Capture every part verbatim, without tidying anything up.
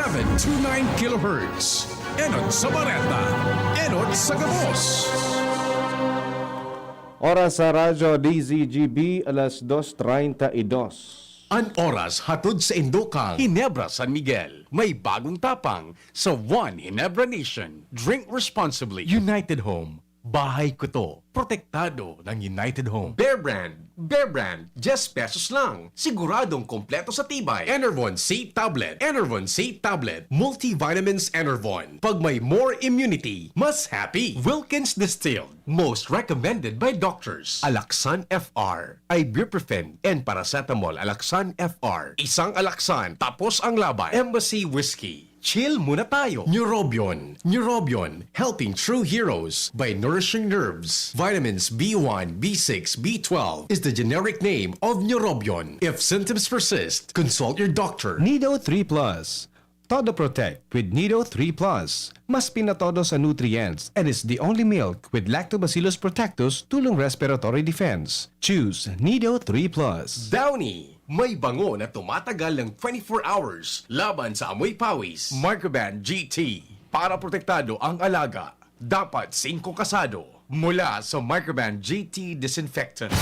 Seven two nine kilohertz. Enot sa Bareta. Enot sa Gabos. Oras sa Radyo D Z G B, alas dos treinta y dos. An oras hatod sa indo kan Ginebra San Miguel. May bagong tapang sa One Ginebra Nation. Drink responsibly. United Home. Bahay ko to. Protektado ng United Home. Bear Brand. Bear Brand. Diyes pesos lang. Siguradong kompleto sa tibay. Enervon C Tablet. Enervon C Tablet. Multivitamins Enervon. Pag may more immunity, mas happy. Wilkins Distilled. Most recommended by doctors. Alaxan F R. Ibuprofen and paracetamol. Alaxan F R. Isang Alaxan, tapos ang laban. Embassy Whiskey. Chill muna tayo. Neurobion. Neurobion. Helping true heroes by nourishing nerves. Vitamins B one, B six, B twelve is the generic name of Neurobion. If symptoms persist, consult your doctor. Nido three Plus. Todo Protect with Nido three Plus. Mas pinatodo sa nutrients and is the only milk with Lactobacillus protectus tulong respiratory defense. Choose Nido three Plus. Downy. May bango na tumatagal ng twenty-four hours laban sa amoy pawis. Microban G T. Para protektado ang alaga, dapat singko kasado. Mula sa Microban G T Disinfectant.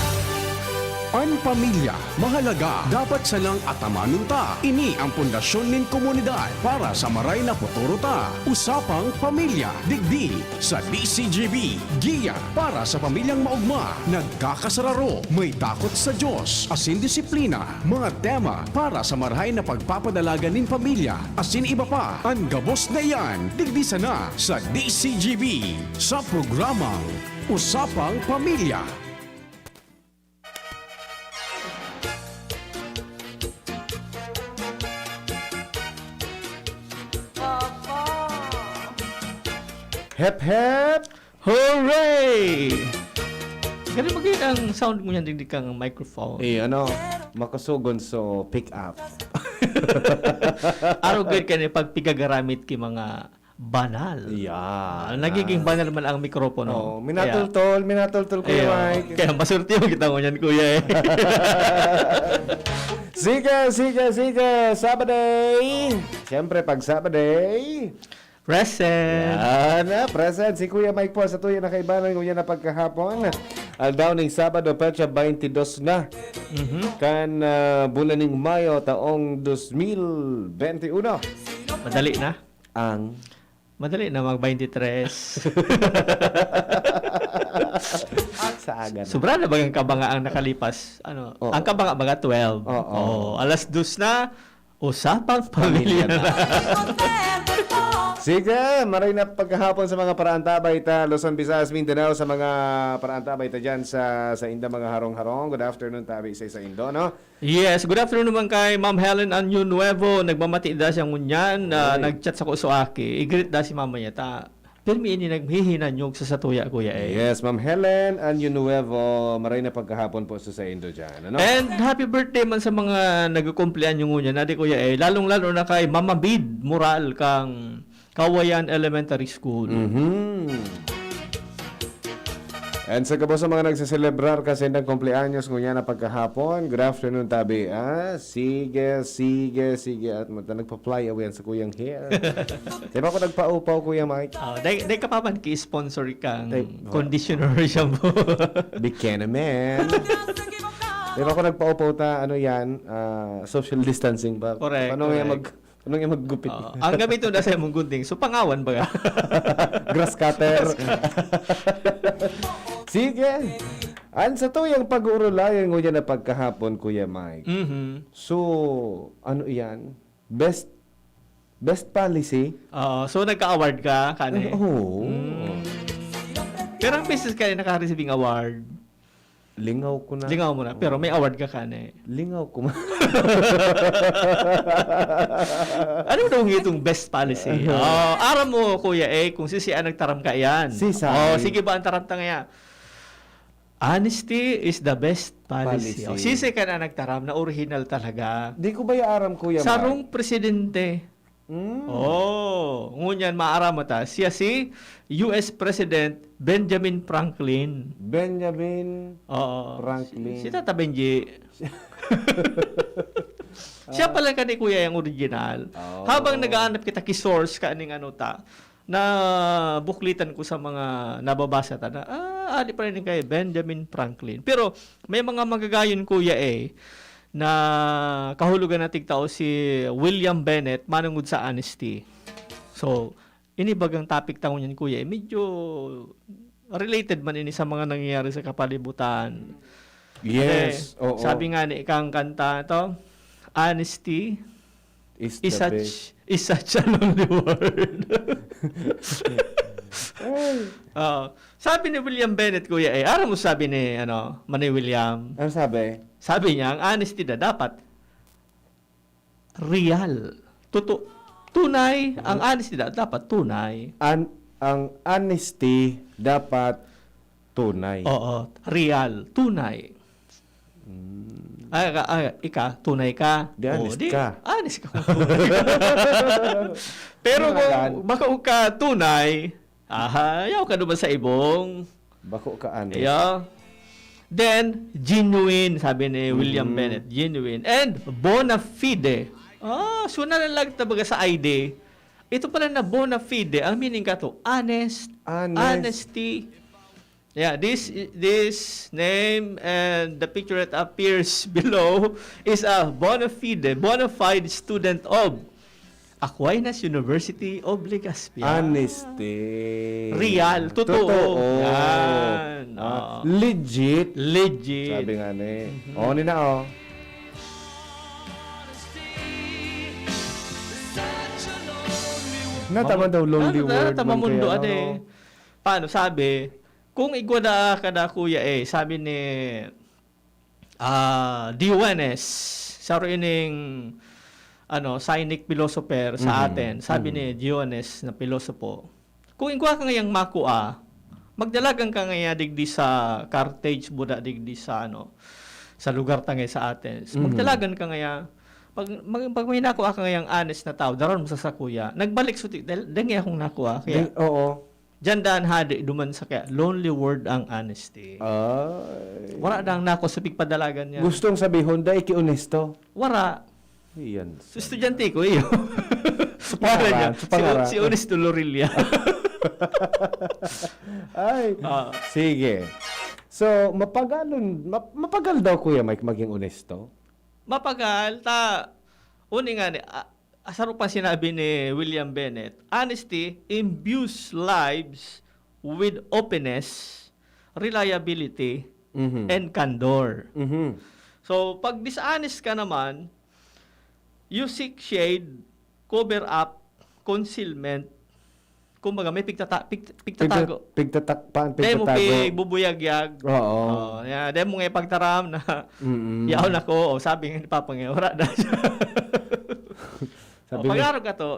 An pamilya mahalaga, dapat sanang atamanon ta. Ini ang pundasyon nin komunidad para sa maray na futuro ta. Usapang Pamilya, digdi sa D C G B. Giya para sa pamilyang maogma, nagkakasararo, may takot sa Diyos, asin disiplina. Mga tema para sa marahay na pagpapadalagan nin pamilya, asin iba pa. An gabos na iyan, digdi sana sa D C G B, sa programang Usapang Pamilya. Hep, hep! Hooray! Gani magin ang sound mo niyan, digdi kang microphone. Eh, ano, makusugon so pick up. Arog gid kani pag pigagaramit ki mga banal. Yeah. Ah, nagiging banal man ang mikropono. Oh, minatultol, minatultol, Kuya Mike. Kaya masurtiyo kita ngunyan, Kuya, eh. Sige, sige, sige. Sabaday. Siyempre, pag Sabaday, Present. Yan na, present si Kuya Mike po sa tuya na kaibanan, Kuya, na pagkahapon. Aldaw ning Sabado, petsa twenty-two na. Mhm. Kan, ah, bulan ning Mayo, taong dos mil benti uno. Madali na. Ang Madali na mag twenty-three. Sa aga na. Sobra na bagang kabanga ang nakalipas? Ano, Oo. Ang kabanga baga twelve. Oo. Oo, alas dos na. Usapang pamilya na. Sige, maray na pagkahapon sa mga paraantabay ta, Luzon, Visayas, Mindanao, sa mga paraantabay ta dyan sa, sa inda mga harong-harong. Good afternoon, tabi sa, sa Indo, no? Yes, good afternoon naman kay Ma'am Helen Anyo Nuevo. Nagmamati da siya ngunyan, ah, Ay. Nag-chat sa ko so aki. I-greet da si mama niya ta. Pirmi ini naghihinanyog sa satuya, Kuya, eh. Yes, Ma'am Helen Anyo Nuevo, maray na pagkahapon po sa saindo dyan, ano? And happy birthday man sa mga nagkukumpleanyo ngunyan, adi, Kuya, eh. Lalong-lalo na kay Mama Bid Moral kang Kawayan Elementary School. Mhm. And sa gabos sa mga nagseselebrar kasi ng kumpleanyos ngunyan na pagkahapon, good afternoon, tabi. Ah, sige, sige, sige. At mata nagpa-fly away yan sa Kuyang Hair. Di ba ako nagpaupaw, Kuya Mike? Ah, dai, dai ka pa man ki-sponsor kang Dai, conditioner shampoo. Bikini man. Di ba ako nagpaupaw ta, ano yan, ah, social distancing ba? Correct, Paano nga correct. mag-, paano nga maggupit? Oo. Ang gamiton na sa imong gunting, so pangawan ba? Grass cutter. Sige. An sa tuyang pag-uurulayan ngunyan na pagkahapon, Kuya Mike. Mhm. So, ano iyan? Best, best policy? Oo. So, nagka-award ka, kani? Oo. Mm. Pero ang beses ka na naka-receiving award? Lingaw ko na. Lingaw mo na, Oo. pero may award ka, kani? Lingaw ko ma- Ano daw itong best policy? Aha. Oh, aram mo, Kuya, eh, kung sisi ang nagtaram ka iyan. Sisay. Oh, sige ba ang taram ta ngayon? Honesty is the best policy. Policy. Oh, sisi ka na nagtaram na original talaga. Di ko ba yaaram, Kuya Sarong Mark? presidente. Mm. Oh, ngunyan maaram mo ta. Siya si U S President Benjamin Franklin. Benjamin Oo. Franklin. Si, si Tata Benji. Siya pala kani, kuya, yung original. Oh. Habang nagaanap kita ki source kaning ano ta, na buklitan ko sa mga nababasa ta na, ah, ali pa rin kay Benjamin Franklin. Pero may mga magagayon, kuya, eh, na kahulogan na tigtao si William Bennett manungod sa honesty. So, ini bagang topic ta ngunyan, kuya, eh, medyo related man ini sa mga nangyayari sa kapalibutan. Yes, Eh, oo. Sabi nga ni ikang kanta to, "Honesty Is is the such, best. is such a lonely world." Ay. Oo. Sabi ni William Bennett, kuya, eh, aram mo sabi ni, ano, Manay William? Ano sabi? Sabi niya, ang honesty na dapat real. Totoo. Tunay. Ang honesty na dapat tunay. An-, ang honesty dapat tunay. Oo. Real. Tunay. Mm. Ay, ka, ay, ika, tunay ka. Di, Oo, honest di, ka. honest ka kung tunay ka. Pero Tunay kung yan. bako ka tunay, aha, yaw ka naman sa ibong. Bako ka, honest. Yeah. Then, genuine, sabi ni William Mm. Bennett, genuine. And bona fide. Ah, so nalalag talaga sa I D. Ito pala na bona fide, ang meaning ka to, honest, Honest. honesty. Yeah, this this name and the picture that appears below is a bona fide, bona fide student of Aquinas University of Legazpi. Honesty. Real, totoo. Totoo. Yan, Ah, oo. legit. Legit. Sabi nga ni. Mhm. Oh, ni na, oh. Nataman daw lonely Ano na, world man tamamundo, kaya, ano, no? eh. Paano sabi? Kung igwa da ka da, kuya, eh, sabi ni, ah, Diogenes, saro ining, ano, Cynic philosopher sa Mhm. Athens. Sabi Mhm. ni Diogenes na pilosopo, "Kung igwa ka ngayang makua, magdalagan ka ngaya digdi sa Carthage, buda digdi sa, ano, sa lugar ta ngaya sa Athens. Mhm. Magdalagan ka ngaya, pag, mag-, pag may nakua ka ngayang honest na tao, daron mo sa sakuya. Nagbalik suti, dal-, dangi akong nakua." Kaya, Di, oo. Diyan daan hadi duman sa kaya lonely word ang honesty. Ay. Wala dang nako sa pigpadalagan niya. Gustong sabihon, dai ki onesto. Wala. Iyan. Sa estudyante ko, iyo. Sa pangaran, Pangalan niya, sa si, pangaran. si Onesto Lorilla. Ay, Ah. sige. So, mapagalon, map-, mapagal daw, Kuya Mike, maging onesto? Mapagal, ta, uni nga ni, ah, Asaro pa sinabi ni William Bennett, "Honesty imbues lives with openness, reliability, Mhm. and candor." Mhm. So, pag dishonest ka naman, you seek shade, cover up, concealment. Kumbaga, may pigtata-, pig-, pigtatago. Pigta-, pigtatakpan, Dahil mo pigtatago. pigbubuyagyag. Oo. Oh, yeah. Dahil mo nga ipagtaram na Mm. yaon ako, o sabi nga ni Papa nga, wala na siya. Sabi O, nga pag-arog ka to,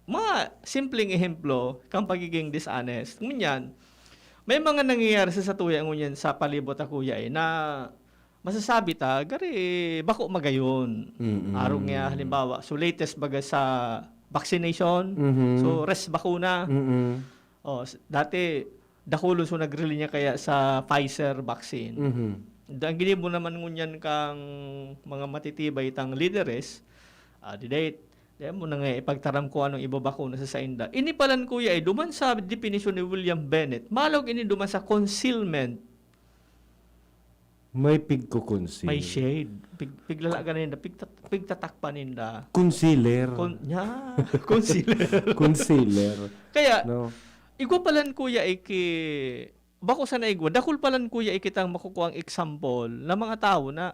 mga simpleng ehemplo kang pagiging dishonest. Ngunyan, may mga nangyayari sa satuya ngunyan sa palibot ako, kuya, eh, na masasabi ta, gari, bako magayon. Mm-mm. Arog nga, halimbawa, so latest baga sa vaccination, Mhm. so res bakuna. Mm-mm. Oh, s-, dati, dakulon so nagrelinya kaya sa Pfizer vaccine. Mhm. Da-, ang ginibo naman ngunyan kang mga matitibay tang lideres, ah, di dahil, di mo na nga ipagtaram kung anong ibabakuna sa sainda. Ini palan, kuya, eh, duman sa definisyon ni William Bennett, malog ini duman sa concealment. May pigkukunsil. May shade. Pig-, piglalagan ninda, pigtat-, pigtatakpan ninda. Concealer. Con-, nya, concealer. Concealer. Kaya, No. igwa palan, kuya, iki, bako sana igwa, dakul palan, kuya, ikitang makukuha ang example na mga tawo na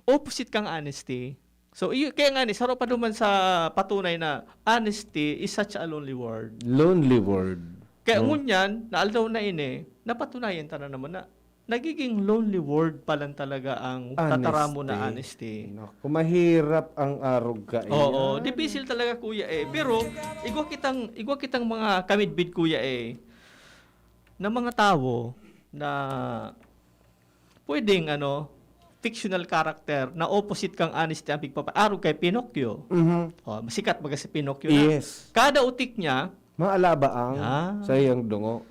opposite kang honesty. So, iyo, kaya nga ni, saro pa duman sa patunay na honesty is such a lonely word. Lonely word. Kaya No. ngunyan, na aldaw na ini, napatunayan ta na naman na nagiging lonely word pa lang talaga ang tataramo na Honesty. honesty. Naku, mahirap ang arog kaiyan. Oo, dipisil talaga, kuya, eh. Pero, igwa kitang, igwa kitang mga kamidbid, kuya, eh, na mga tawo na pwedeng, ano, fictional character na opposite kang honesty ang pigpapa-, arog kay Pinocchio. Mhm. Oh, sikat baga si Pinocchio na. Yes. Kada utik niya, Maalaba ang Ah. sa iyang dungo.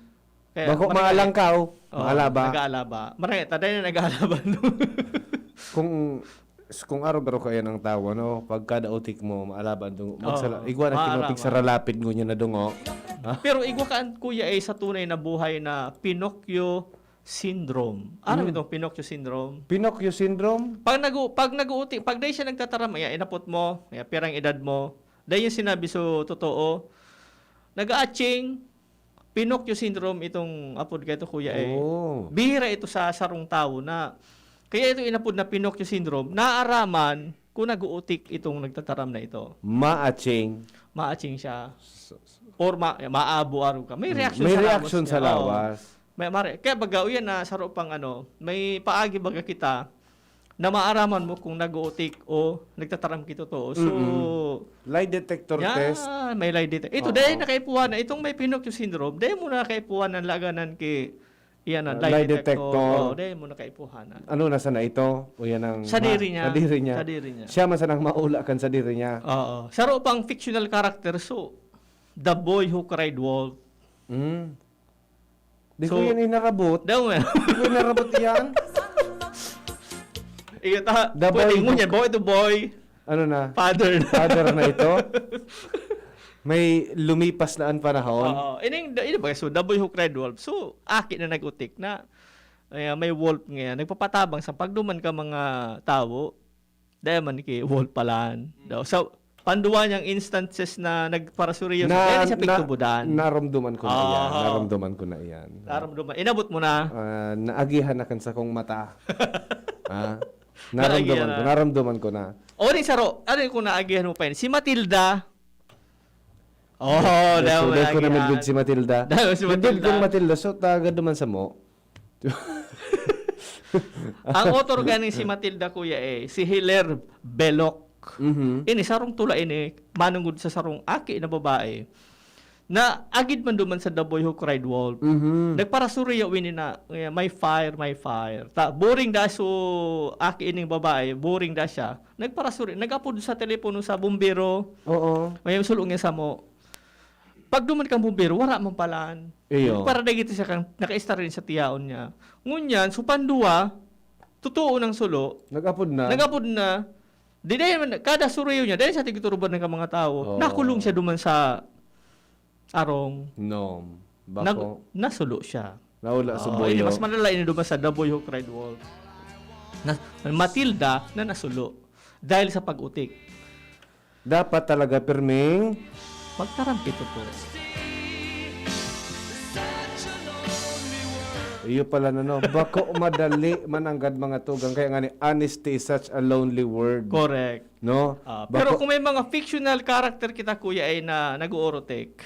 Kaya Bako marangay. maalangkaw, Oh, maalaba. nag-aalaba. Marangay, taday na nag-aalaba, no? Kung S-, kung araw-araw kaya ng tawo, no? Pag kada utik mo, maalaban, dungo, magsala-, Oo, igwa na kinutik sa maaraman. Ralapid ngunyan na dungo. Pero igwa kaan, kuya, eh, sa tunay na buhay na Pinocchio syndrome. Ano Mm. itong Pinocchio syndrome? Pinocchio syndrome? Pag nagu pag nag-uuti, pag dai siya nagtataram, ya, inapot mo, ya, pirang edad mo, dai yung sinabi so totoo. Nag-aaching, Pinocchio syndrome itong apod kaito, kuya, eh. Oh. Bihira ito sa sarong tawo na, kaya ito inapod na Pinocchio syndrome, naaraman kung nag-uutik itong nagtataram na ito. Maaching. Maaching siya. So, so, Or ma maabo-aro ka. May Mm. reaction May sa reaction lawas sa niya. Oo. lawas. May mare, kaya baga, o yan na saro pang ano, may paagi baga kita na maaraman mo kung nag-uutik o nagtataram ki totoo. So, Mm-mm. Lie detector yan, test. May lie detector. Ito, Oo. dahil nakaipuhan na. Itong may Pinocchio syndrome, dahil mo na nakaipuhan ng laganan ki, yan na, Ah, lie, lie detector. detector. Oo, dahil mo nakaipuhan na. Ano na sana ito? O yan ang Sadiri ma- niya. Sadiri niya. Sadiri niya. Siya man sanang maula kan sadiri niya. Oo. Saro pang fictional character, so, The Boy Who Cried Wolf. Mm. Di So, ko yan inarabot. Daw mo yan. Di ko inarabot yan. Iyo ta, The pwede Boy mo Who niya, boy to boy. Ano na? Father na. Father na ito? May lumipas na ang panahon. Oo. Ining, ini ba, so, The Boy Who Cried Wolf. So, aki na nag-utik na, ay, may wolf ngayon. Nagpapatabang sa pagduman ka mga tawo. Dahil man ki wolf palan. Daw. So, panduwa niyang instances na nagparasuriyo sa Na, kaya siya na, pigtubudan. Naramdaman ko na iyan. Oo. Naramdaman ko na iyan. Naramdaman. Inabot mo na. Ah, naagihan na kan sakong mata. Ha? Naagihan Naramdaman ko, na. Naramdaman ko na. O, ni saro, ano yung kung naagihan mo pa yun? Si Matilda. Oh, Dahil daw ko, dahil ko naagihan. namidbid si Matilda. Dahil si Midbid Matilda. kong Matilda, so taga duman sa mo. Ang author ganing si Matilda, kuya, eh, si Hilaire Belloc. Mhm. Ini, sarong tula ini, manungod sa sarong aki na babae, na agid man duman sa The Boy Who Cried Wolf. Mhm. Nagparasuriyo ini na, eh, may fire, may fire. Ta, boring da so aki ining babae, boring da siya. Nagparasuri, nag-apod sa telepono sa bumbero. Oo. May sulo nga samo. Pag duman kang bumbero, wala man palan. Iyo. Para dagiti siya kang nakaistar rin sa tiyaon niya. Ngunyan, so pandua, totoo nang sulo, Nag-apod na. nag-apod na. Di dahil man, kada suriyo niya, dahil sa tigturuban ng mga tao, Oo. nakulong siya duman sa arong. No. Nag, Bako. Nasulo siya. Naula sa Oo, buyo. Mas malala ini duman sa The Boy Who Cried Wolf. Na, Matilda na nasulo dahil sa pag-utik. Dapat talaga pirming Magtaram kito po. Iyo pala na, no? Bako madali mananggad mga tugang. Kaya nga ni, honesty is such a lonely word. Correct. No? Ah, Bako- pero kung may mga fictional character kita, kuya, ay na nag-uorotek,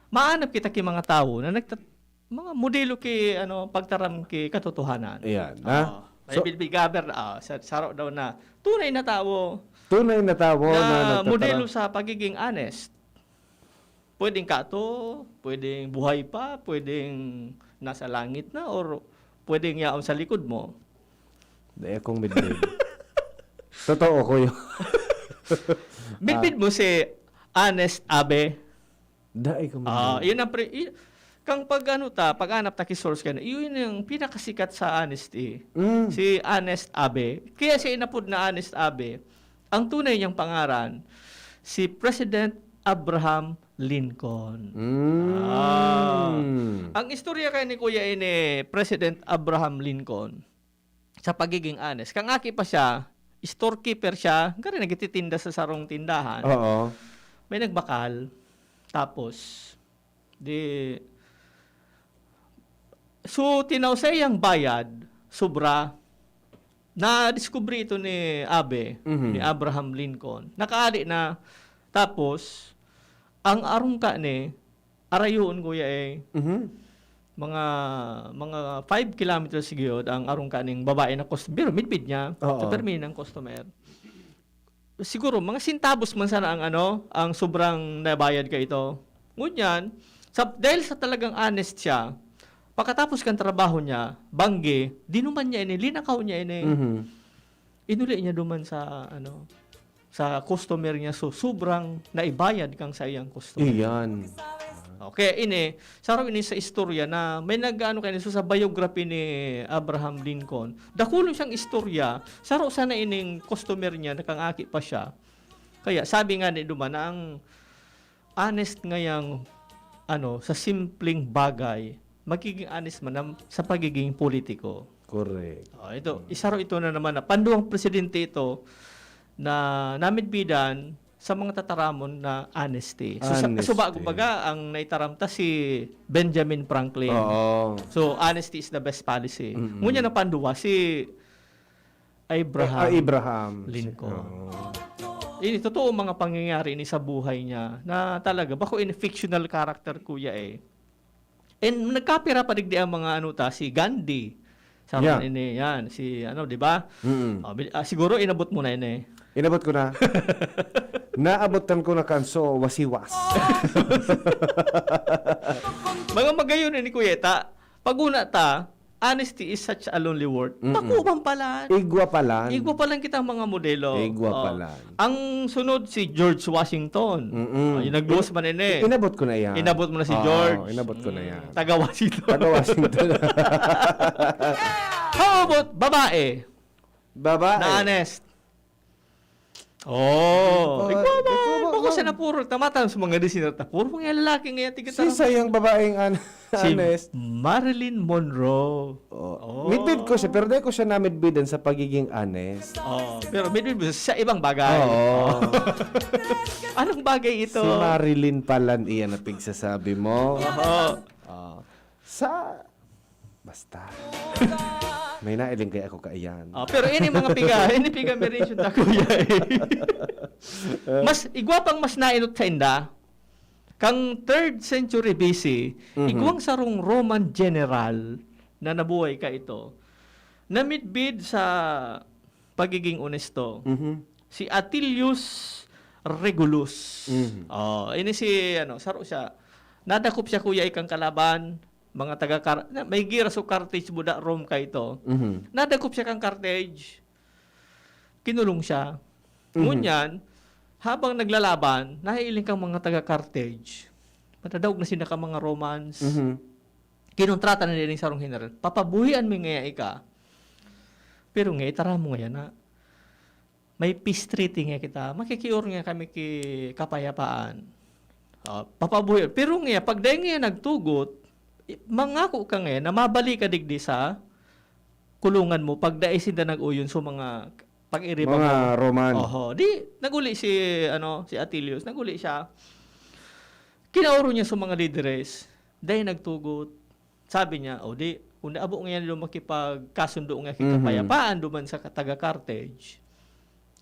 maanap kita ki mga tawo na nagtat-, mga modelo ki, ano, pagtaram ki katotohanan. Ayan, Ah, ha? may So- bilbil gaber na, ah, sa, saro daw na tunay na tawo Tunay na tawo na, na nagtataram. modelo sa pagiging honest. Pwedeng kato, pwedeng buhay pa, pwedeng nasa langit na, or pwedeng yaon sa likod mo. Dahil akong midbid. Totoo ko yun. Midbid mo si Honest Abe. Dahil akong midbid. Ah, yun ang pre, y-, kang pag ano ta, pag-anap ta ki source ka na, yun yung pinakasikat sa honesty. Mm. Si Honest Abe. Kaya siya inapod na Honest Abe. Ang tunay niyang pangaran, si President Abraham Lincoln. Mm. Ah. Ang istorya kay ni Kuya ini, President Abraham Lincoln, sa pagiging honest. Kang aki pa siya, storekeeper siya, gari nagtitinda sa sarong tindahan. Oo. May nagbakal. Tapos, di, so, tinaw sa iyang bayad, sobra. Na-discover ito ni Abe, Mhm. ni Abraham Lincoln. Nakaali na. Tapos, ang arungka ni, arayoon, kuya, eh, Mhm. mga, mga five kilometers siguro ang arungka ning babae na customer. Pero midbid niya, Oo. sa permi ng customer. Siguro, mga sintabos man sana ang, ano, ang sobrang nabayad ka ito. Ngunyan, sa, dahil sa talagang honest siya, pagkatapos kang trabaho niya, banggi, dinuman niya ini, linakaw niya ini. Mhm. Inuli niya duman sa, ano, sa customer niya. So, sobrang naibayad kang sa iyang customer. Iyan. Okay, ini, saro ini sa istorya na may nag-ano kaini, so sa biography ni Abraham Lincoln. Dakulon siyang istorya, saro sana ining customer niya, nakangaki pa siya. Kaya sabi nga ni duman na ang honest ngayang, ano, sa simpleng bagay, magiging honest man ang, sa pagiging politiko. Correct. Oh, ito, isaro ito na naman na panduwang presidente ito na namidbidan sa mga tataramon na honesty. So, sa, Honesty. So, bago baga, ang naitaram ta si Benjamin Franklin. Oo. So, honesty is the best policy. Mm-mm. Ngunyan ang panduwa, si Abraham Ah, Abraham. Lincoln. Oo. Ini totoo mga pangyayari ni sa buhay niya na talaga, bako in fictional character, kuya, eh. And nagkapira pa digdi ang mga ano ta, si Gandhi. Sa Yeah. Ini, yan, si ano, di ba? Mm-mm. Oh, bi- ah, siguro inabot mo na yun eh. Inabot ko na. Naabot kan ko na kan so wasiwas. Mga magayon ni Kuyeta, pag una ta, honesty is such a lonely word. Mm-mm. Pakuban palan. Igwa palan. Igwa palan kitang mga modelo. Igwa Oh. palan. Ang sunod si George Washington. Mm-mm. Oh, yung nagbuhos man ini. Inabot ko na yan. Inabot mo na si Oo, George. Inabot ko na Mm, yan. Taga Washington. Taga Washington. How about babae? Babae. Na honest. Oh, Ikaw, ikaw ba? ikaw ba? Bako sa napuro. Tamatan sa mga listener, napuro mga lalaki ngayon, tiga Si sayang babaeng an- Si honest. Marilyn Monroe. Oh. Oh. Midbid ko siya, pero dahil ko siya namidbidan sa pagiging honest. Oh, pero midbid mo sa ibang bagay. Oo. Oh. Anong bagay ito? Si Marilyn palan iyan na pigsasabi mo. Oh. Oh. Sa, basta. May nailing kay ako kaiyan. Oh, pero ini mga piga, ini piga may reason ta, kuya, eh. Mas, igwa pang mas nainot sa inda. Kang third century B C, Mhm. igwang sarong Roman general na nabuhay ka ito, namidbid sa pagiging onesto. Mhm. Si Atilius Regulus. Mhm. Oh, ini si, ano, saro siya. Nadakop siya, kuya, ikang kalaban, mga taga Car-, na, may gira so Carthage, buda Rome ka ito. Mhm. Nadakop siya kang Carthage. Kinulong siya. Mhm. Ngunyan, habang naglalaban, nahihiling kang mga taga Carthage. Matadaog na sila ka mga Romans. Mhm. Kinontrata na din sa sarong general. Papabuhian mi ngaya ika. Pero nga, itara mo ngaya na may peace treaty nga kita. Makikior nga kami ki kapayapaan. Ah, papabuhian. Pero nga, pag dahil nga nagtugot, i-, mangako ka nga na mabalik ka digdi sa kulungan mo pag dai sinda nag-uyon sa mga pag-iriba Mga mo. Roman. Oho. Di, naguli si, ano, si Atilius. Naguli siya. Kinaoro niya sa mga lideres. Dai nagtugot. Sabi niya, "O di, kung naabo ngayon daw makipagkasundo nga Mhm. kapayapaan duman sa taga Carthage,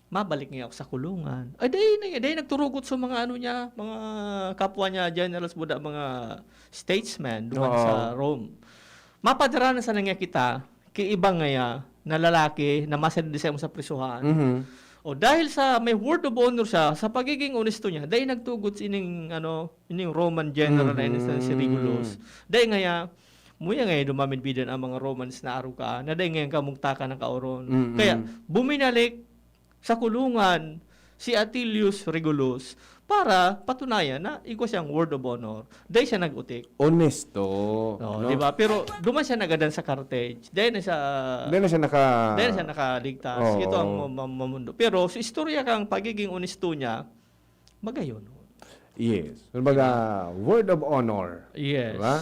mabalik nga ako sa kulungan." Ay, dai na, dai nagturugot sa mga ano niya, mga kapwa niya, generals, buda, mga statesmen duman Oo. sa Rome. Mapadara na sana nga kita, ki iba ngaya na lalaki na masadisay mo sa prisuhan. Mhm. O dahil sa may word of honor siya, sa pagiging onesto niya, dai nagtugot ining, ano, ining Roman general na Mhm. inisang si Regulus. Dai ngaya, muya ngaya dumamidbidan ang mga Romans na aruga, na dai ngaya kamugtakan na kaoron. Mhm. Kaya, buminalik sa kulungan si Atilius Regulus para patunayan na igwa siyang word of honor. Dai siya nag-utik. Onesto, Oo, no? di ba? Pero duman siya nagadan sa Carthage. Dai na siya Dai na siya naka- Dai na siya nakaligtas. Oo. Ito ang ma-, ma-, mamundo. Pero sa istorya kang pagiging onesto niya, magayon. Yes. Kumbaga, word of honor. Yes. Di ba?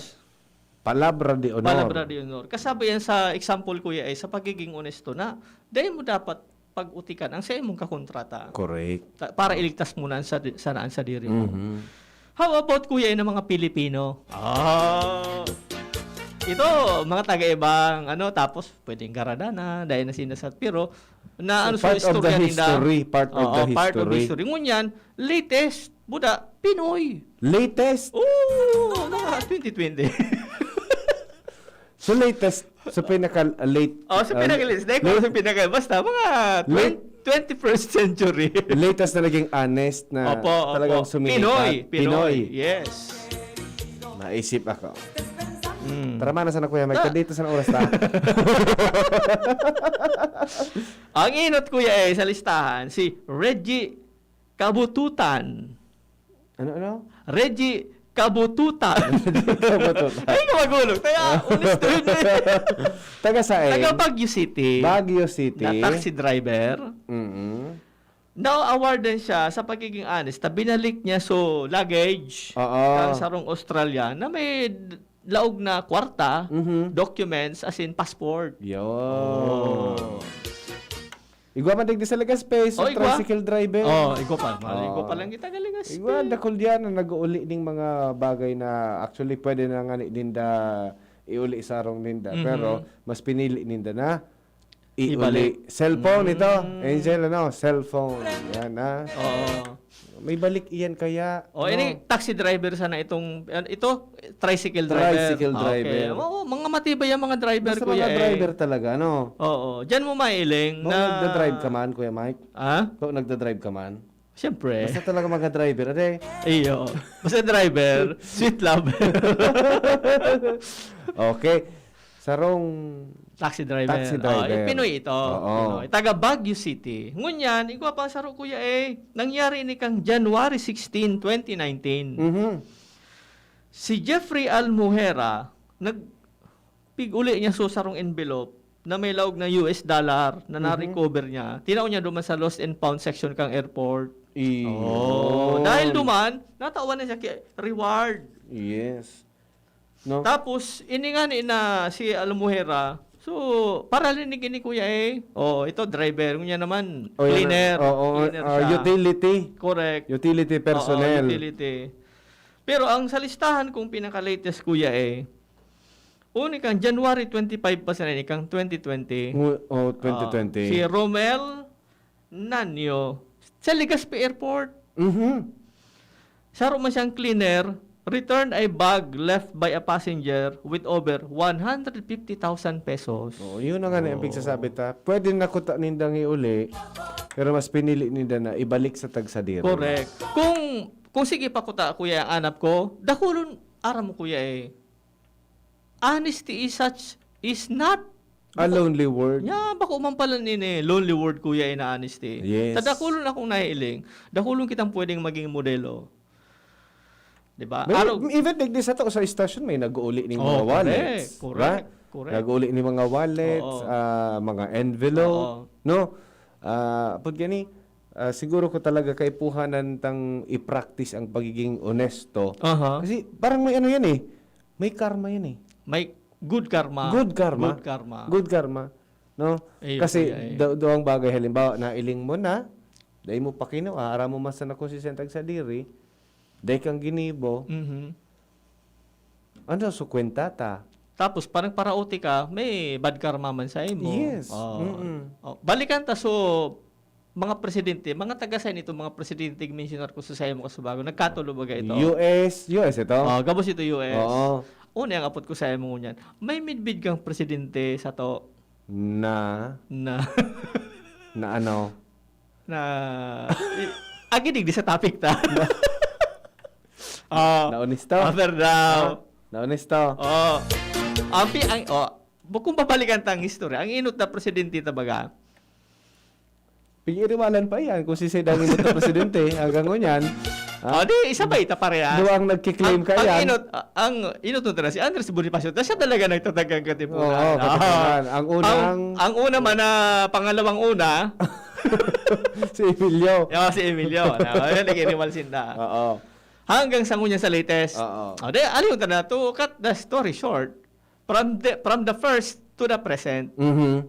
Palabra de honor. Palabra de honor. Kasabi yan sa example, kuya, ay sa pagiging onesto na, dai mo dapat pag-utikan ang sa imong kakontrata. Correct. Ta-, para iligtas mo na ang sa, sana ang sadiri mo. Mhm. How about, kuya, yung mga Pilipino? Ah. Ito, mga taga-ibang, ano, tapos pwedeng Garada na, dahil na sinasat. Pero, na ano sa Part of the istorya ninda? history, part of Oo, the part of history. history. Ngunyan, latest, buda, Pinoy. Latest? Oo, mga twenty twenty. So, latest, sa pinaka-late, Oh, sa uh, pinaka-latest. Dahil kung late- sa pinaka-, basta, mga Late- twen-, twenty-first century. Latest na naging honest na Opo, opo. talagang sumikat. Pinoy, Pinoy. Pinoy. Yes. Naisip ako. Mm. Tara, mana sana, Kuya Mike. Ah. Dito sa oras na. Ang inot, kuya, eh, sa listahan, si Reggie Kabututan. Ano, ano? Reggie Kabututan. Kabututan. Ay, magulog. Kaya, ulis to yun eh. Taga saan? Taga Baguio City. Baguio City. Na taxi driver. Mm-mm. Na-awardan siya sa pagiging honest. Na binalik niya so luggage Oo. Kang sarong Australian na may d- laog na kwarta, Mhm. documents, as in passport. Yo. Oh. Igwa man digdi sa Legazpi, sa Oh, igwa. Tricycle driver. Oh, igwa pa. Mahal, Oh. igwa pa lang kita ka Legazpi. Igwa, dakul diyan na nag-uuli ning mga bagay na actually pwede na nga ni- ninda iuli sa arong ninda. Mhm. Pero mas pinili ninda na Ibalik. iuli. Cellphone ito. Mm. Angel, ano? Cellphone. Yan, ha? Oo. May balik iyan kaya. O, no? Ini, taxi driver sana itong, an- ito, tricycle driver. Tricycle Ah, okay. driver. Oo, mga matibay ang mga driver, Basta kuya, mga eh. driver talaga, no? Oo. Diyan mo mailing Kung na... nagda-drive ka man, Kuya Mike? Ha? Kung nagda-drive ka man? Siyempre. Basta talaga mga driver, ade. Iyo. Basta driver, sweet lover. Okay. Sarong Taxi driver. Taxi Ah, driver. Pinoy ito. Oo. Pinoy. Taga Baguio City. Ngunyan, igwa pa saro, kuya, eh. Nangyari ini kang January sixteen, twenty nineteen. Mhm. Si Jeffrey Almuhera, nagpig-uli niya so sarong envelope na may laog na U S dollar na Mhm. na-recover niya. Tinao niya duman sa lost and found section kang airport. Iyo. Oh, dahil duman, natawan na siya ki reward. Yes. No? Tapos, ini nga ni na si Almuhera, so, paralinig ini, kuya, eh. Oh, ito, driver. Ngunyan naman, O, yan cleaner. ang- oo, Cleaner ah, siya. utility. Correct. Utility personnel. Oo, utility. Pero ang sa listahan kung pinaka-latest, kuya, eh, uni kang January twenty-five pa sana ini, kang twenty twenty. Ngu- Oh, twenty twenty. Ah, si Romel Nanyo sa Legazpi Airport. Mhm. Saro man siyang cleaner, returned a bag left by a passenger with over one hundred fifty thousand pesos. Oh, yun na nga na yung Oh. pagsasabi ta. Pwede na kuta nindang iuli, pero mas pinili ninda na ibalik sa tagsadiri. Correct. Kung kung sige pa kuta, kuya, ang anap ko, dakulon, aram mo, kuya, eh. Honesty is such, is not A lonely world. Nya, bako man pala nini, lonely world, kuya, eh, na honesty. Yes. Ta dakulon akong nahiling, dakulon kitang pwedeng maging modelo. Di ba? May, Araw, even digdi sa to, sa station, may nag-uuli ning Oh, mga wallets. correct, Di ba? correct. Nag-uuli ning mga wallets, Oo. ah, mga envelope, Oo. no? Ah, pag gani, ah, siguro ko talaga kaipuhanan tang i-practice ang pagiging onesto. Aha. Kasi parang may ano yan eh. May karma yan eh. May good karma. Good karma. Good karma. Good karma. No? Ayun, Kasi kuya, eh. da- doang bagay, halimbawa, nailing mo na, dahil mo pakino, ah, aram mo man sana kung si Sentag Sadiri, dahil kang ginibo, Mhm. ano, so kwenta ta? Tapos, parang paraoti ka, may bad karma man sa imo. Yes. Oh. Mm-mm. Oh, balikan ta, so, mga presidente, mga taga saan ito, mga presidente, mensionar ko sa sayo mo kasubago, nagkatulo ba ito? U S, U S ito? Oh, gabos ito U S. Oo. Una, ang apot ko sa imo ngunyan, may midbid kang presidente sa to Na, na, na ano? na, agi digdi sa topic ta. Oh, Naonesto? Aper daw. Naonesto? Oh. Ang pi-, ang, oh, bu-, kung babalikan ta ang history, ang inot na presidente ta baga, Pig-iriwalan pa iyan kung si Sedang inot na presidente hanggang ngunyan. Ha? Oh, di, isa pa ita pareha. Doang nagkiklaim ang, ka ang yan. inot, ang inot na si Andres Bonifacio, ta siya talaga nagtatagang katipunan. Oo, Ah. katipunan. Ang unang Ang, ang una man na pangalawang una, si Emilio. oh, si Emilio. Na, ayun, nag-iriwal sinda. Oo. Hanggang sa ngunyan sa latest. Oo. Oh, di, aliw ta na, to cut the story short, from the, from the first to the present. Mhm.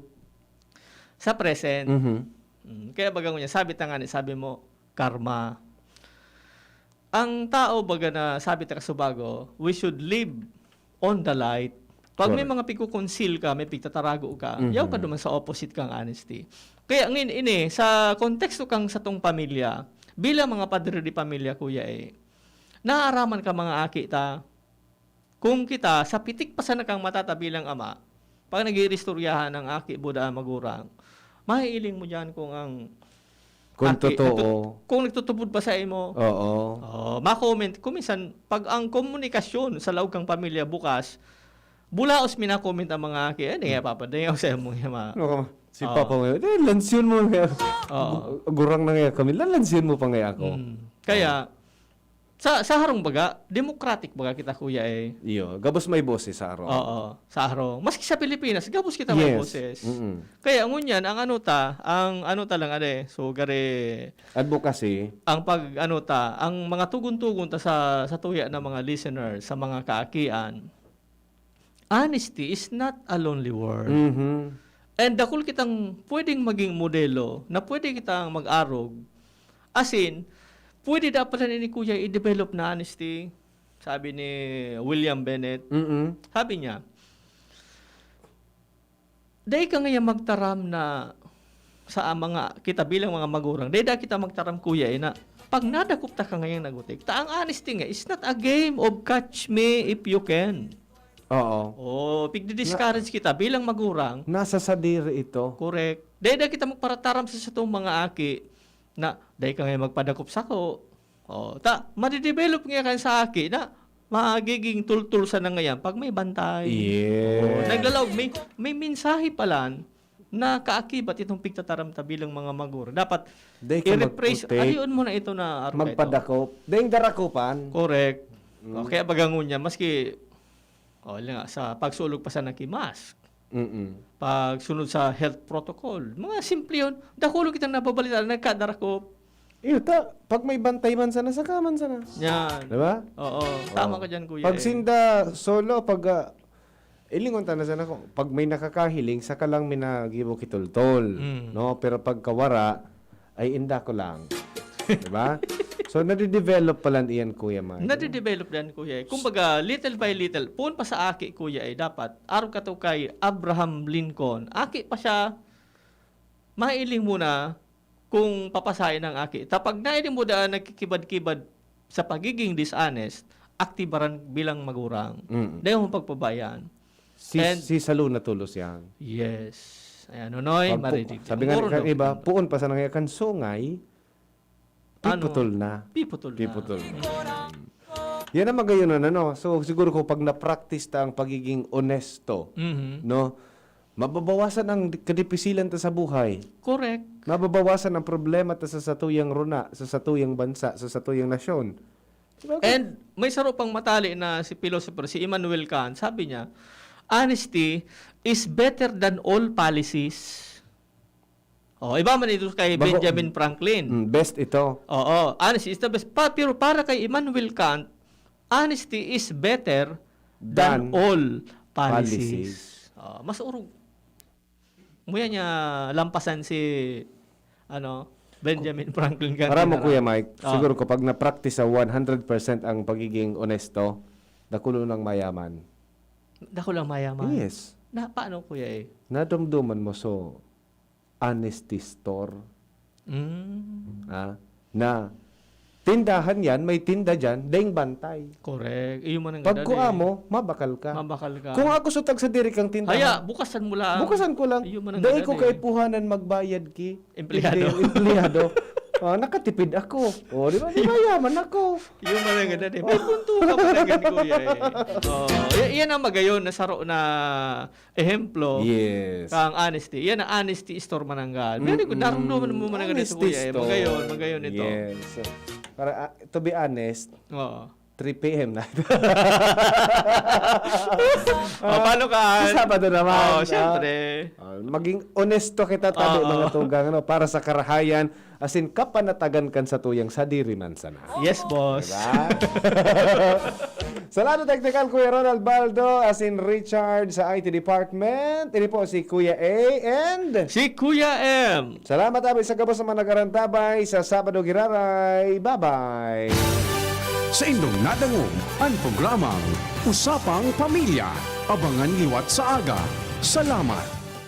Sa present. Mhm. Mm, kaya baga ngunyan, sabi ta nga ni, sabi mo, karma. Ang tao baga na sabi ta kasubago, we should live on the light. Pag may Correct. mga pigkukonceal ka, may pigtatarago ka, Mhm. yaw ka duman sa opposite kang honesty. Kaya ngin ini, sa konteksto kang satong pamilya, bilang mga padre de pamilya, kuya, eh, naaraman ka mga aki ta. Kung kita, sa pitik pa sana kang mata ta bilang ama, pag nag-iiristoryahan ang aki, buda, magurang, mahiiling mo diyan kung ang Kung aki, totoo. nagtut-, kung nagtutubod ba sa imo? Oo. Oh, ma-comment. Kung minsan, pag ang komunikasyon sa laog kang pamilya bukas, bulaos mina-comment ang mga aki, eh, di nga, Papa, di nga sa imong mga... Ano ka ma-, si Oo. Papa ngayon, eh, lansyon mo nga. Oo. Gu-, gurang na nga kami, lalansyon mo pa nga ako. Mm. Kaya, Sa, sa harong baga, democratic baga kita, kuya, eh. Iyo, gabos may boses sa harong. Oo, sa harong. Maski sa Pilipinas, gabos kita may Yes. boses. Mm-mm. Kaya ngunyan, ang ano ta, ang ano ta lang, ano eh, so, gari, Advocacy. ang pag, ano ta, ang mga tugon-tugon ta sa, sa tuya ng mga listeners, sa mga kaakian, honesty is not a lonely word. Mhm. And dakul kitang pwedeng maging modelo na pwede kitang mag-arog. As in, pwede dapat na ini, kuya, i-develop na honesty. Sabi ni William Bennett, Mm-mm. sabi niya, "Dai ka ngayon magtaram na sa mga, kita bilang mga magurang, dai da kita magtaram, kuya, eh, na pag nadakop ta ka ngayang nagutik, ta ang honesty nga is not a game of catch me if you can." Oo. Oh, pigdi-discourage Na kita bilang magurang. Nasa sadiri ito. Correct. Dai da kita magparataram sa satong mga aki na, "Dai ka ngayon magpadakop sako." Oh, ta, madidevelop nga kan sa aki na magiging tultul sana ngayan pag may bantay. Yes. Oh, naglalaog, may, may mensahe palan na kaakibat itong pigtataram ta bilang mga magurang. Dapat Dai ka i-rephrase, magputik. Aliyon mo na ito na araw na ito. Magpadakop. Daing darakupan. Correct. Mm. O, kaya baga ngunyan, maski, o, wala nga, sa pagsulog pa sa naki-mask, Mm-mm. pagsunod sa health protocol, mga simple yun. Dakulo kitang nababalita na nagkadarakop. Iyo ta, pag may bantay man sana, saka man sana. Yan. Diba? Oo. Tama Oo. ka dyan, kuya, Pag eh. sinda solo, pag, ah, ilingon ta na sana kung pag may nakakahiling, saka lang may nagibo kitultol, Mm. no? Pero pagka wara, ay inda ko lang. Diba? So, nadidevelop palan iyan, Kuya Mario. Nadidevelop din, kuya, eh. Kumbaga, little by little, poon pa sa aki, kuya, eh, dapat, arog ka to kay Abraham Lincoln. Aki pa siya, mailing mo na kung papasain ang aki. Ta pag nailing mo daan nagkikibad-kibad sa pagiging dishonest, aktibaran bilang magurang. Mm. Dai mo pagpabayaan. Si, And si Saluna tulos yan. Yes. Ayan, Nonoy, Pag pu-, marinig. sabi nga Puro ni iba, daw. puon pa sa nangyayakang sungay, Ano? piputol na. Piputol na. Piputol na. Yan ang magayon na, ano? So, siguro kung pag na-practice ta ang pagiging onesto, Mhm. no? Mababawasan ang di-, kadipisilan ta sa buhay. Correct. Mababawasan ang problema ta sa satuyang runa, sa satuyang bansa, sa satuyang nasyon. Diba? And may saro pang matali na si philosopher, si Immanuel Kant, sabi niya, "Honesty is better than all policies." Oh, iba man ito kay Bago-, Benjamin Franklin. Mm, best ito. Oo, honesty is the best. Pa, pero para kay Immanuel Kant, honesty is better than Than all policies. policies. Oh, mas urog. Muya niya lampasan si, ano, Benjamin Franklin kanina Para mo, na. Kuya Mike, Ah. siguro ko pag na-practice sa one hundred percent ang pagiging onesto, dakulo nang mayaman. Dakulo ang mayaman? Yes. Na, paano, kuya, eh? Nadumduman mo, so, honesty store. Mm. Ah, na tindahan yan, may tinda dyan, daing bantay. Correct. Iyo man ang Pag ganda, kua eh. mo, mabakal ka. Mabakal ka. Kung ako sutag sa diri kang tindahan, Haya, bukasan mo lang. bukasan ko lang. Iyo man ang Dai ganda, ko eh. kaipuhanan magbayad ki Empleyado. emple-, empleyado. Ah, nakatipid ako. O, di ba? Di mayaman ako. Iyo man ang ganda, eh. May punto ka man ang ganda, kuya, eh. Oh, y-, yan ang magayon na saro na ehemplo, Yes. kang honesty. Yan ang honesty store mananggad. Very good. Mm-mm. Darumduman mo mananggad ito, Honesty kuya, eh. store. Magayon, magayon ito. Yes. Para, ah, to be honest, Oo. three P M na. O, paano ka? Sa Sabado naman, Oo, ah. siyempre. Ah, maging onesto kita tabi, Oo. mga tugang, ano, para sa karahayan, as in, kapanatagan kan satuyang sadiri man sana. Yes, boss. Diba? Sa lado teknikal, Kuya Ronald Baldo, as in Richard sa I T department. Ini po si Kuya A and Si Kuya M. Salamat, abi, sa gabos na mga nagarantabay sa Sabado Giraray. Bye-bye. Sa indong nadangog, ang programang Usapang Pamilya. Abangan liwat sa aga. Salamat.